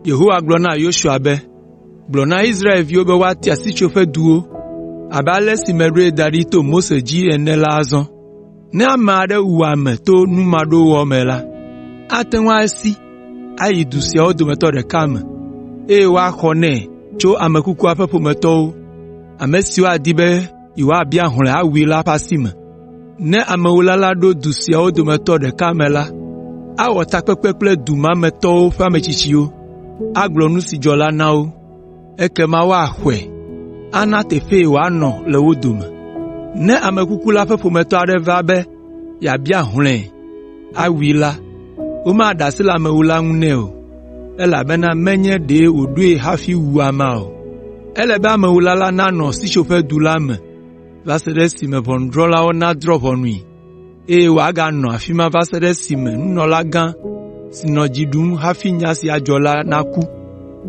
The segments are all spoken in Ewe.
Yehowa gblɔ na Yosua be, “Gblɔ na Israelviwo be woatia Sitsoƒeduwo abe ale si meɖoe da ɖi to Mose dzi ene la azɔ. Ne ame aɖe wu ame to numaɖowɔ me la, ate ŋu asi ayi du siawo dometɔ ɖeka me, eye woaxɔ nɛ tso ame kukua ƒe ƒometɔwo, ame siwo adi be yewoabia hlɔ̃e awui la ƒe asi me. Ne amewula la ɖo du siawo dometɔ ɖeka me la, awɔ takpekpe kple du ma me tɔwo ƒe ametsitsiwo, agblɔ nu si dzɔ la na wo, ekema woaxɔe, ana teƒee wòanɔ le wo dome. Ne ame kuku la ƒe ƒometɔ aɖe va be yeabia hlɔ̃e awui la, womaɖe asi le amewula la ŋu nɛ o, elabena menye ɖe wòɖoe hafi wu amea o. Ele be amewula la nanɔ Sitsoƒedu la me va se ɖe esime ʋɔnudrɔ̃lawo nadrɔ̃ ʋɔnui, eye wòaganɔ afi ma va se ɖe esime nunɔlagã si nɔ dzi ɖum hafi nya sia dzɔ la naku.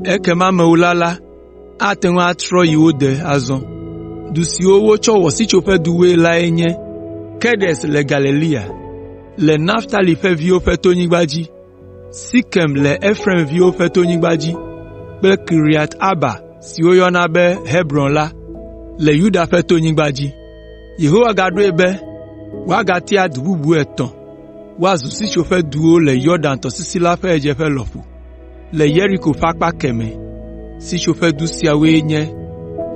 Ekema amewula la ate ŋu atrɔ ayi wo de azɔ. Du siwo wotsɔ wɔ Sitsoƒeduwoe lae nye Kedes le Galilea, le Naftali ƒe viwo ƒe tonyigba dzi, Sekem le Efraim viwo ƒe tonyigba dzi kple Kiriat Arba si woyɔna be Hebron la, le Yuda ƒe tonyigba dzi. Yehowa gaɖoe be woagatia du bubu etɔ̃ woazu Sitsoƒeduwo le Yɔdan tɔsisi la ƒe ɣedzeƒe lɔƒo, le Yeriko ƒe akpa kemɛ. Sitsoƒedu siawoe nye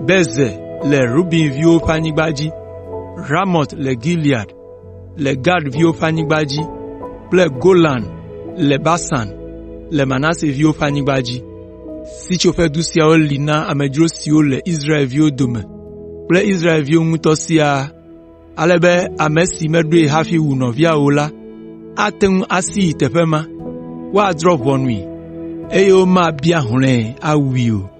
Bezer le Ruben viwo ƒe anyigba dzi, Ramot le Gilead le Gad viwo ƒe anyigba dzi kple Golan le Basan le Manase viwo ƒe anyigba dzi. Sitsoƒedu siawo li na amedzro siwo le Israelviwo dome kple Israelviwo ŋutɔ siaa, ale be ame si meɖoe hafi wu nɔvia o la ate ŋu asi yi teƒe ma, woadrɔ̃ ʋɔnui, eye womabia hlɔ̃e awui o.